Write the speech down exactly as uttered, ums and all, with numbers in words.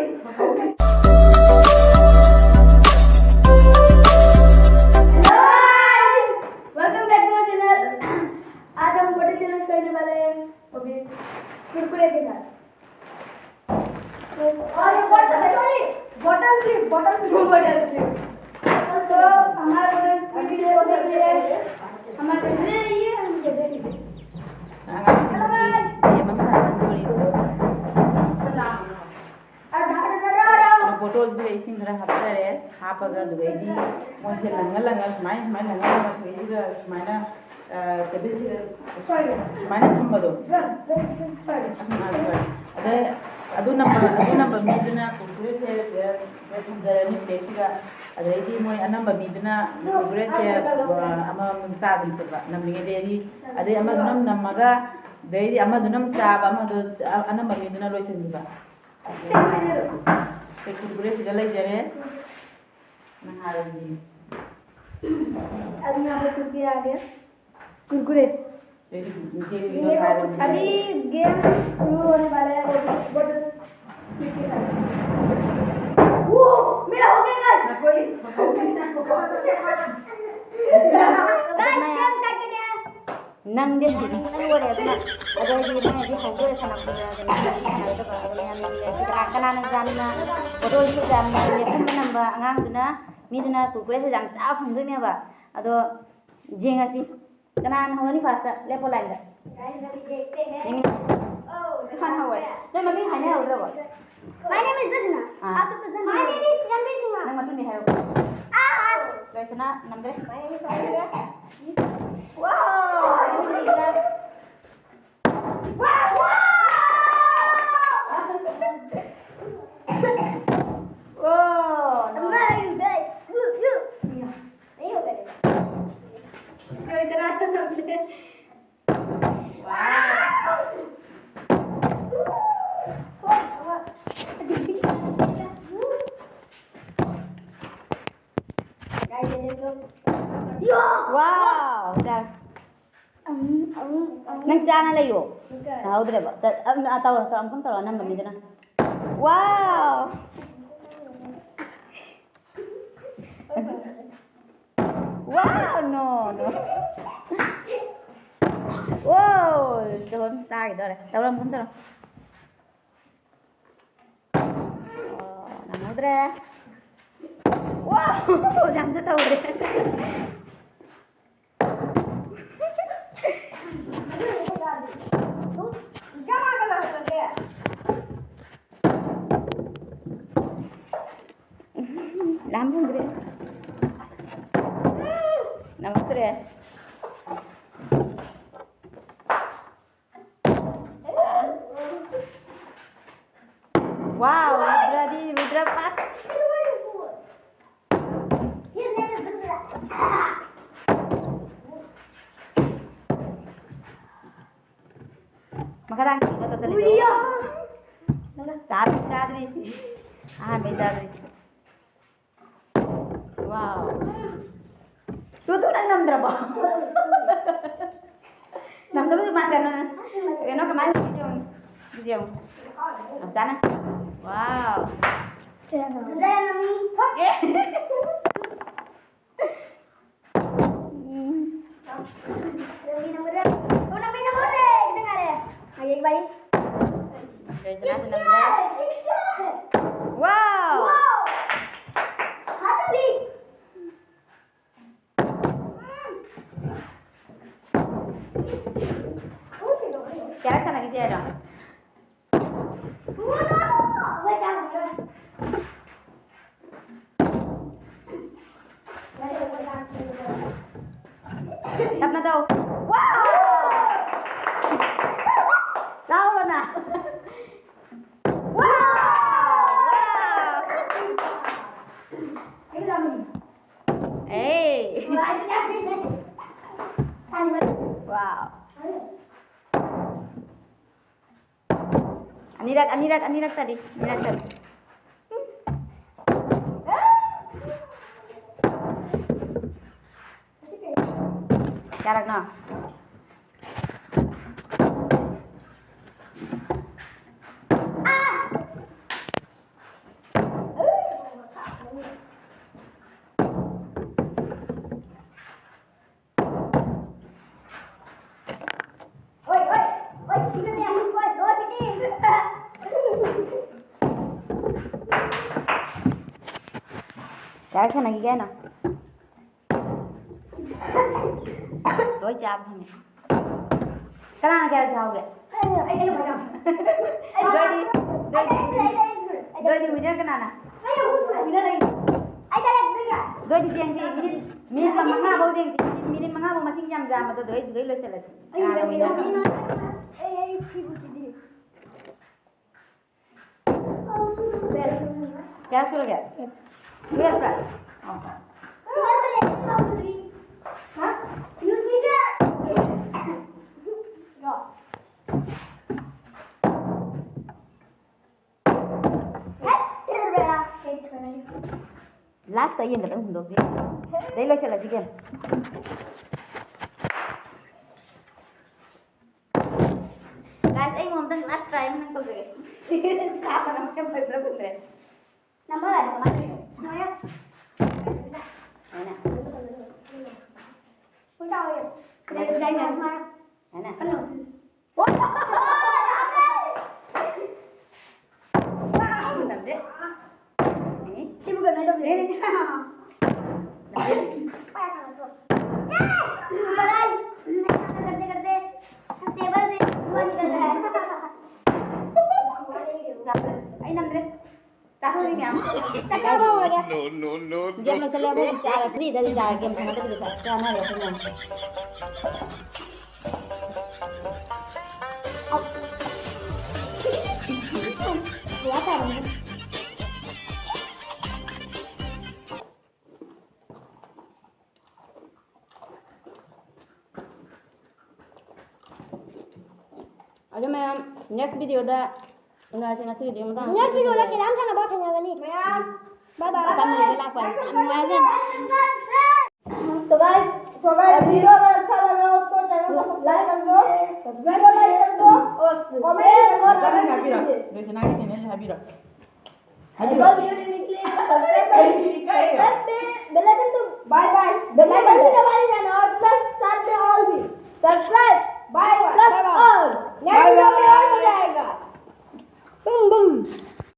Welcome back to my channel. आज हम butter challenge करने वाले हैं, वो भी कुरकुरे के साथ। और ये bottle, sorry, bottle flip, bottle flip, bottle flip. तो हमारा बॉटल फ्लिप के लिए, बॉटल फ्लिप है। हमारे लिए ये हम दे देंगे। Hello, guys. ꯕꯣꯇꯜꯁꯤꯗ ꯏꯁꯤꯡ ꯈꯔ ꯍꯥꯞꯆꯔꯦ꯫ ꯍꯥꯞꯄꯒ ꯑꯗꯨꯗꯩꯗꯤ ꯃꯣꯏꯁꯦ ꯂꯪꯉ ꯂꯪꯉ ꯁꯨꯃꯥꯏꯅ, ꯁꯨꯃꯥꯏꯅ ꯂꯪꯉ ꯂꯪꯉ ꯁꯨꯃꯥꯏꯅ, ꯑ, ꯇꯦꯕꯜꯁꯤꯗ ꯁꯨꯃꯥꯏꯅ ꯊꯝꯕꯗꯣ꯫ ꯑꯗꯩ ꯑꯗꯨ ꯅꯝꯕ, ꯑꯗꯨ ꯅꯝꯕ ꯃꯤꯗꯨꯅ ꯀꯨꯔꯀꯨꯔꯦꯁꯦ ꯊꯝꯖꯔꯅꯤ ꯄ꯭ꯂꯦꯠꯁꯤꯗ꯫ ꯑꯗꯩꯗꯤ ꯃꯣꯏ ꯑꯅꯝꯕ ꯃꯤꯗꯨꯅ ꯀꯨꯔꯀꯨꯔꯦꯁꯦ, ꯑ, ꯑꯃꯃꯝ ꯆꯥꯗꯅ ꯆꯠꯄ ꯅꯝꯃꯤꯉꯩꯗꯩꯗꯤ꯫ ꯑꯗꯩ ꯑꯃꯗꯨꯅ ꯑꯃꯨꯛ ꯅꯝꯃꯒ, ꯑꯗꯩꯗꯤ ꯑꯃꯗꯨꯅ ꯑꯃꯨꯛ ꯆꯥꯕ, ꯑꯃꯗꯨ, ꯑ-, ꯑꯅꯝꯕ ꯃꯤꯗꯨꯅ ꯂꯣꯏꯁꯤꯟꯈꯤꯕ꯫ ꯁꯦ, ꯀꯨꯔꯀꯨꯔꯦꯁꯤꯒ ꯂꯩꯖꯔꯦ꯫ ꯅꯪ ꯍꯥꯏꯔꯗꯤ꯫ अभी यहाँ पे कुरकुरे आ गया। कुरकुरे। अभी गेम शुरू होने वाला है, वो भी बॉटल। वो, मेरा हो गया, guys। Guys, गेम स्टार्ट कर दिया। ꯅꯪꯗꯤ ꯍꯧꯖꯤꯛ ꯅꯪ ꯂꯣꯏꯔꯦ ꯑꯗꯨꯅ꯫ ꯑꯗꯣ ꯑꯩꯗꯤ ꯅꯪ ꯍꯧꯖꯤꯛ ꯍꯧꯗꯣꯔꯦ ꯁꯥꯟꯅꯕꯗꯣ, ꯀꯩꯅꯣ ꯁꯥꯟꯅꯒꯗꯕ꯫ ꯑꯗꯣ ꯃꯌꯥꯝ ꯅꯪ ꯂꯩꯔꯁꯤ ꯀꯅꯥ ꯀꯅꯥꯅ ꯌꯥꯝꯅ ꯐꯣꯇꯣ ꯁꯨꯠ ꯌꯥꯝꯅ ꯂꯦꯞꯍꯟꯕ ꯉꯝꯕ ꯑꯉꯥꯡꯗꯨꯅ, ꯃꯤꯗꯨꯅ ꯀꯨꯔꯀꯨꯔꯦꯁꯦ ꯌꯥꯝ ꯆꯥꯕ ꯐꯪꯗꯣꯏꯅꯦꯕ꯫ ꯑꯗꯣ ꯌꯦꯡꯉꯁꯤ ꯀꯅꯥꯅ ꯍꯧꯔꯅꯤ ꯐꯥꯔꯁꯇ꯫ ꯂꯦꯞꯄꯣ ꯂꯥꯏꯟꯗ꯫ ꯌꯦꯡꯉꯤ꯫ ꯏꯝꯐꯥꯜ ꯍꯧꯔꯦ꯫ ꯅꯣꯏ ꯃꯃꯤꯡ ꯍꯥꯏꯅꯍꯧꯗ꯭ꯔꯕꯣ? My name is Dajna. ꯑꯥ꯫ आपका कुछ My name is Ranveer Singh. ꯅꯪ ꯃꯇꯨꯡꯗꯤ ꯍꯥꯏꯔꯛꯑꯣ꯫ ꯑꯥ, ꯑꯥ꯫ ꯂꯣꯏꯁꯅꯥ ꯅꯝꯗ꯭ꯔꯦ꯫ My name is Aurora. Wow! Wow, wow! Wow! Very good. You, you. नहीं होगा ये. लॉयसना नमदे. Wow! Wow! ꯆꯥꯔꯣ. ꯅꯪ ꯆꯥꯅ ꯂꯩꯌꯣ. ꯇꯥꯍꯧꯗ꯭ꯔꯦꯕ꯫ ꯆꯠ-, ꯑꯝ, ꯑ, ꯇꯧꯔꯣ, ꯇꯧꯔꯣ, ꯑꯃꯨꯛꯇꯪ ꯇꯧꯔꯣ, ꯑꯅꯝꯕ ꯃꯤꯗꯨꯅ꯫ Wow! Wow, no, no. Wow, ꯆꯍꯨꯝ ꯆꯥꯈꯤꯗꯧꯔꯦ꯫ ꯇꯧꯔꯝꯒꯨꯝ ꯇꯧꯔꯝ꯫ ꯑꯣ, ꯅꯪꯍꯧꯗ꯭ꯔꯦ꯫ Wow, ꯌꯥꯝꯁꯨ ꯇꯧꯔꯦ꯫ ꯂꯥꯝ ꯐꯪꯗ꯭ꯔꯦ꯫ ꯉꯝꯃꯛꯇ꯭ꯔꯦ꯫ Wow, ꯔꯨꯗ꯭ꯔꯗꯤ, Rudra pass꯫ ꯃꯈꯥ ꯇꯥꯅ ꯀꯩꯅꯣ ꯇꯧꯁꯜꯂꯤꯗꯣ꯫ ꯎꯏꯌꯣ꯫ ꯆꯥꯗ꯭ꯔꯤ, ꯆꯥꯗ꯭ꯔꯤ꯫ ꯑꯍꯥꯟꯕꯩ ꯆꯥꯗ꯭ꯔꯤ꯫ Wow꯫ ꯇꯨ, ꯇꯨ, ꯅꯪ ꯅꯝꯗ꯭ꯔꯕꯣ? ꯅꯝꯗꯕꯁꯨ ꯃꯥꯟꯗꯅ꯫ ꯀꯩꯅꯣ, ꯀꯃꯥꯏꯅ ꯇꯧꯔꯤꯅꯣ? ꯑꯗꯨꯗꯤ ꯌꯦꯡꯉꯨ꯫ ꯌꯥꯝ ꯆꯥꯅ꯫ Wow꯫ ꯑꯦ꯫ ꯎꯝ꯫ ꯀꯩ ꯁꯅꯥꯁꯨ ꯅꯝꯗ꯭ꯔꯦ꯫ Wow! ꯀꯌꯥꯔꯛ ꯁꯥꯟꯅꯈꯤꯁꯦ ꯍꯥꯏꯅꯣ? ꯇꯞꯅ ꯇꯧ꯫ Wow! ꯂꯥꯎꯔꯣꯅ꯫ Wow! Wow! ꯑꯦ꯫ Wow! ꯑꯅꯤꯔꯛ, ꯑꯅꯤꯔꯛ, ꯑꯅꯤꯔꯛꯇꯗꯤ, ꯑꯅꯤꯔꯛꯇꯗꯤ꯫ ꯀꯌꯥꯔꯛꯅꯣ? ꯀꯥꯏ ꯁꯥꯟꯅꯈꯤꯒꯦ ꯍꯥꯏꯅꯣ? ꯂꯣꯏ ꯆꯥꯕ ꯐꯪꯉꯦ꯫ ꯀꯅꯥꯅ ꯀꯌꯥ ꯆꯥꯍꯧꯒꯦ? ꯗꯣꯏꯗꯤ, ꯗꯣꯏꯗꯤ, ꯗꯣꯏꯗꯤ winner ꯀꯅꯥꯅ? ꯗꯣꯏꯗꯤ ꯌꯦꯡꯁꯤ, ꯃꯤꯅꯤꯠ, ꯃꯤꯅꯤꯠ ꯃꯉꯥ ꯐꯥꯎ ꯌꯦꯡꯁꯤ꯫ ꯃꯤꯅꯤꯠ ꯃꯉꯥ ꯐꯥꯎ ꯃꯁꯤꯡ ꯌꯥꯝ ꯌꯥꯝꯕꯗꯣ ꯗꯣꯏꯗꯨꯗꯩ ꯂꯣꯏꯁꯤꯜꯂꯁꯤ꯫ ꯀꯅꯥꯅ winner? ꯀꯌꯥ ꯁꯨꯔꯒꯦ? Twelve ꯔ? ꯑꯣ꯫ Last ꯇ ꯌꯦꯡꯒꯗꯕ ꯍꯨꯟꯗꯣꯛꯁꯤ꯫ ꯑꯗꯩ ꯂꯣꯏꯁꯤꯜꯂꯁꯤ game꯫ Guys, ꯑꯩ ꯅꯉꯣꯟꯗ last try ꯑꯃ ꯇꯧꯖꯒꯦ꯫ ꯆꯥꯕ ꯅꯝꯕꯔ ꯐꯪꯗ꯭ꯔꯦ꯫ ꯅꯝꯕꯔ ꯀꯃꯥꯏꯅ ꯇꯧꯔꯤꯅꯣ? ꯅꯣꯏꯔ꯫ ꯍꯥꯏꯅ꯫ ꯄꯨꯡ ꯇꯥ ꯑꯣꯏꯔꯦ꯫ ꯀꯗꯥꯏ, ꯀꯗꯥꯏ ꯅꯥꯏ? ꯍꯥꯏꯅ꯫ ꯀꯩꯅꯣ꯫ ꯅꯝꯗꯦ꯫ ꯁꯤꯕꯨ ꯀꯩꯅꯣ ꯇꯧꯗꯦ꯫ ꯑꯩ ꯅꯝꯗ꯭ꯔꯦ꯫ ꯆꯥꯊꯣꯛꯑꯒꯦ ꯃꯌꯥꯝ꯫ ꯆꯥꯛ ꯆꯥꯕ ꯍꯧꯔꯒꯦ꯫ No, no, no, no. Game ꯂꯣꯏꯁꯜꯂꯦ, ꯑꯃꯨꯛ ꯆꯥꯔꯦ꯫ Free ꯗꯗꯤ ꯆꯥꯔꯦ, game ꯁꯥꯟꯅꯗꯕꯤꯗ ꯆꯥꯛ ꯆꯥꯅꯔꯦ ꯑꯩꯈꯣꯏ ꯃꯌꯥꯝ꯫ ꯌꯥ ꯇꯥꯔꯦ꯫ ꯑꯗꯨ ꯃꯌꯥꯝ, next video ꯗ ꯎꯅꯔꯁꯤ꯫ ꯉꯁꯤꯒꯤꯗꯤ ꯃꯇꯥꯡ next video ꯗ ꯀꯦꯔꯥꯝ ꯁꯥꯟꯅꯕ ꯊꯦꯡꯅꯒꯅꯤ꯫ ꯃꯌꯥꯝ, bye bye꯫ ꯃꯇꯝ ꯂꯣꯏꯕ ꯂꯥꯛꯄ ꯌꯥꯝ ꯅꯨꯡꯉꯥꯏꯖꯩ꯫ So guys, so guys, video